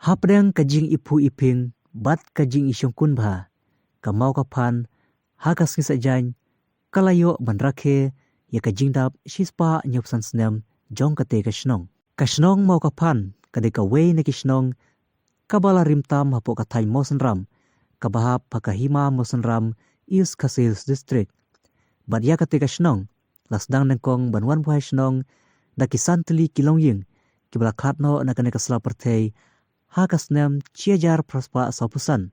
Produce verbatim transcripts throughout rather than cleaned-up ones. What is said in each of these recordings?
Hapdeng ka jingiphuh iphieng bad ka jingishongkun bha, ka Mawkaphan ha ka sngi Saitjaiñ ka la ïoh ban rakhe ïa ka jingdap shispah hynñiewphew san snem jong katei ka shnong. Ka shnong Mawkaphan ka dei kawei na ki shnong kaba la rim tam hapoh ka thaiñ Mawsynram, kaba hap ha ka hima Mawsynram, East Khasi Hills District. Bad ïa katei ka shnong la sdang nyngkong ban wan buhai shnong da ki san tylli ki longïing kiba la khlad noh na kane ka sla pyrthei ha ka snem shi hajar phra spah sawphew san.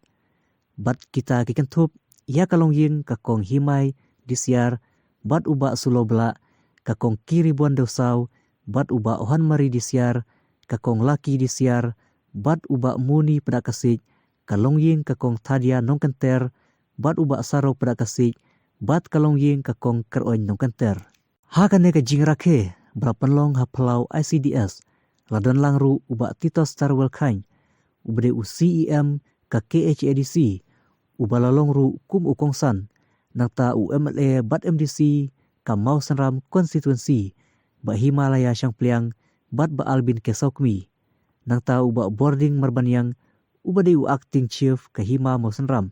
Bad kita ki kynthup ïa ka longïing ka Kong Himai Disiar bad u Bah Sulo Blah, ka Kong Kiribon Dewsaw bad u Bah Ohan Mari Disiar, ka Kong Lucky Disiar bad u Bah Muni Pdakasij, ka longïing ka Kong Thadia Nongkynter bad u Bah Saro Pdakasij bad ka longïing ka Kong Kyroiñ Nongkynter. Ha kane ka jingrakhe ba la pynlong ha phyllaw I C D S, la don lang ruh u Bah Titos Tarwel Chyne, uba dei u C E M ka K H A D C, uba la long ruh kum u kongsan, nangta u M L A bad M D C ka Mawsynram constituency, Bah Himalaya Shangpliang bad Bah Albin K Sawkmie, nangta u Bah Bording Marbaniang, uba dei u acting chief ka hima Mawsynram,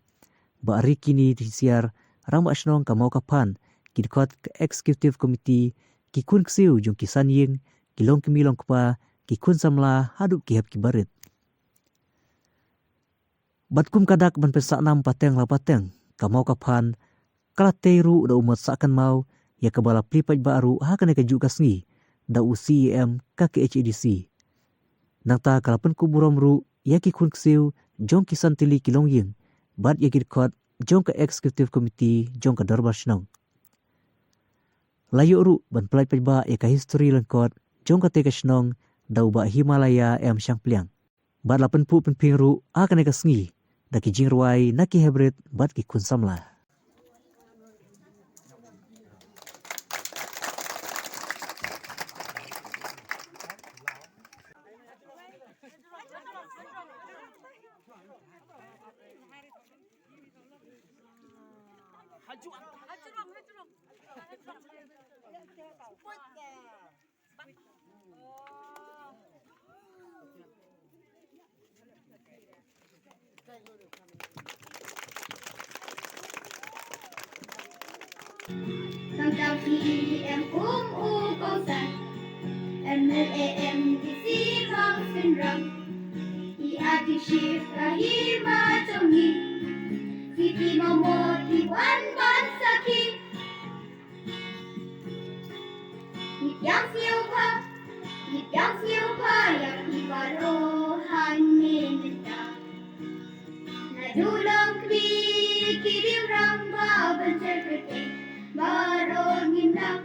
Bah Rikini Disiar, Rangbah Shnong ka Mawkaphan, ki dkhot ka executive committee, ki khun ksiew jong ki san ïing, ki longkmie longkpa, ki khun samla haduh ki hep ki barit. Bad kum ka dak ban pynsah nam pateng la pateng, ka Mawkaphan ka la tei ruh da u mot sah kynmaw ïa kaba la plie paidbah ruh ha kane kajuh ka sngi da u C E M ka K H A D C. Nangta ka la pynkup burom ruh ïa ki khun ksiew jong ki san tylli ki longïing bad ïa ki dkhot jong ka executive committee jong ka dorbar shnong. La ïoh ruh ban pyllait paidbah ïa ka histori lyngkot jong katei ka shnong da u Bah Himalaya M Shangpliang. Bad la pynphuh pynphieng ruh ha kane ka sngi da ki jingrwai na ki heprit bad ki khun samla. Tang tang C E M kum u kongsan, M L A M D C Mawsynram, i ati shif ka hima jong ngi, Siti Mamot ki wan ban sakhi. Ngi ïang sngewbha, ngi ïang sngewbha ïa ki baroh hangne mynta. Naduh longkmie ki rim rangbah ban sher kyrteng baroh ngim nang.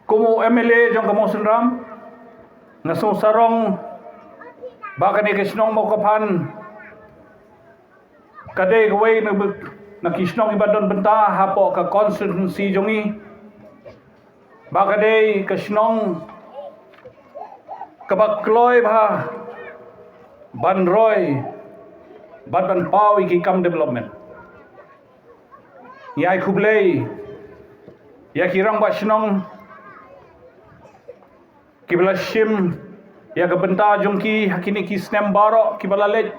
Kum u M L A jong ka Mawsynram, nga sngewsarong ba kane ka shnong Mawkaphan ka dei kawei na, na ki shnong kiba don bynta hapoh ka constituency jong ngi. Ba ka dei ka shnong kaba kloi bha ban roi bad ban paw ïa ki kam development. Ngi ai khublei ïa ki rangbah shnong kiba la shim ïa ka bynta jong ki ha kine ki snem baroh kiba la leit.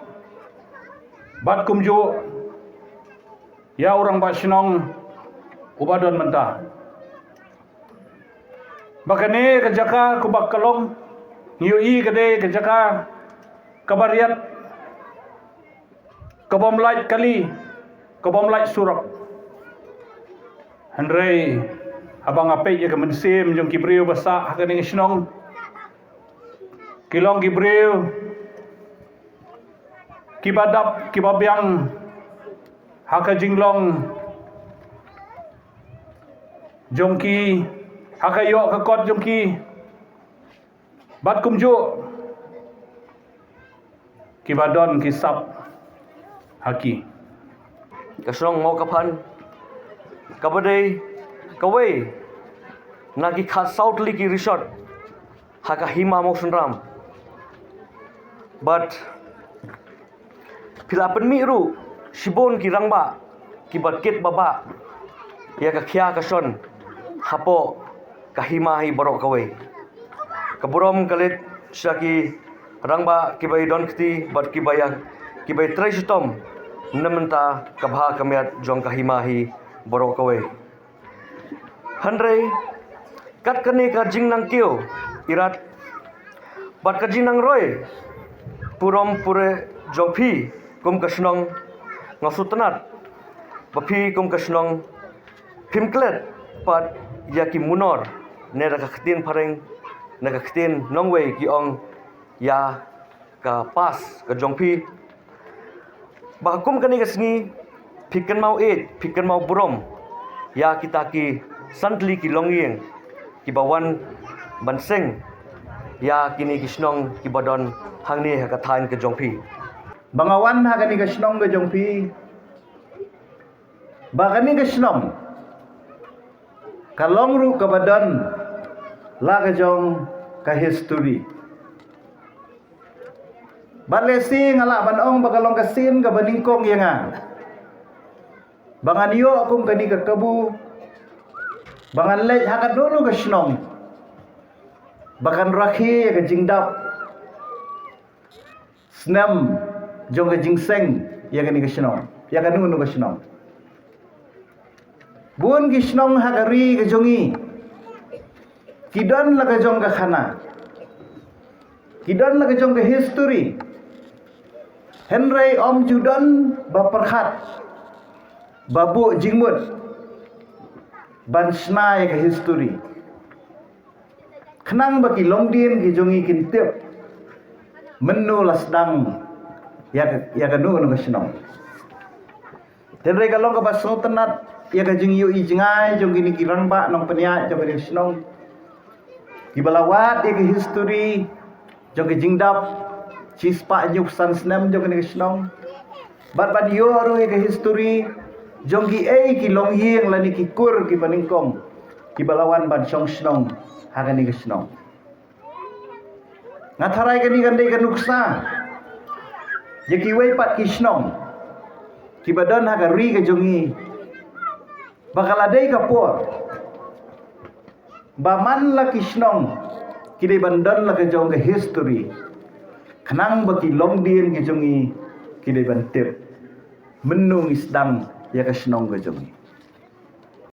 Bad kumjuh ïa u rangbah shnong uba don mynta. Ba kane ka jaka kumba ka long, ngi ïohi ka dei ka jaka kaba riat, ka bym lait kali, ka bym lait surok. Hynrei haba nga peit ïa ka mynsiem jong ki briew ba sah ha kane ka shnong, ki long ki briew kiba dap kiba biang ha ka jinglong jong ki, ha ka ïoh ka kot jong ki. Bad kumjuh kiba don ki sap ha ki. Ka shnong Mawkaphan kaba dei kawei na ki khatsaw tylli ki resort ha ka hima Mawsynram. Bad phi la pynmih ruh shibun ki rangbah kiba kit ba bah ïa ka khia ka shon hapoh ka hima hi baroh kawei. Ka burom ka leit sha ki Rangbah kiba i don kti bad kiba ïa kiba i trei shitom na mynta ka bha ka miat jong ka hima hi baroh kawei. Hynrei kat kane ka jingnang kiew irat bad ka jingnang roi purom pure jong phi kum ka shnong, nga sngewtynnat ba phi kum ka shnong phim klet pat ïa ki munor, ne da ka ktien phareng, ne ka ktien nongwei ki ong ïa ka pass ka jong phi. Ba kum kane ka sngi phi kynmaw ïeit, phi kynmaw burom ïa kita ki santli ki longïing kiba wan ban seng ïa kine ki shnong kiba don hangne ha ka thaiñ ka jong phi. Ba nga wan ha kane ka shnong ka jong phi, ba kane ka shnong ka long ruh kaba don la ka jong ka history. Bad lehse nga lah ban ong ba ka long ka sien kaba nyngkong ïa nga ba ngan ïoh kum kane ka kabu ba ngan leit ha kano kano ka shnong ba kan rakhe ïa ka jingdap snem jong ka jingseng ïa kane ka shnong, ïa kano kano ka shnong. Bun ki shnong ha ka ri ka jong ngi ki don la ka jong ka khana, ki don la ka jong ka history. Hynrei ym ju don ba pyrkhat ba buh jingmut ban shna ïa ka history. Khnang ba ki longdien ki jong ngi kin tip mynno la sdang ïa ka, ïa kano kano ka shnong. Hynrei ka long kaba sngewtynnat ïa ka jingïohi jngai jong kine ki rangbah nongpynïaid jong kane ka shnong kiba la wad ïa ka history jong ka jingdap shispah hynñiewphew san snem jong kane ka shnong. Bad ban ïoh ruh ïa ka history jong kiei ki longïing lane ki kur kiba nyngkong kiba la wan ban shong shnong ha kane ka shnong. Nga tharai kane kan dei ka nuksa ïa kiwei pat ki shnong kiba don ha ka ri ka jong ngi ba ka la dei ka por ba man la ki shnong ki dei ban don la ka jong ka history, khnang ba ki longdien ki jong ngi ki dei ban tip mynno ngi sdang ïa ka shnong ka jong ngi.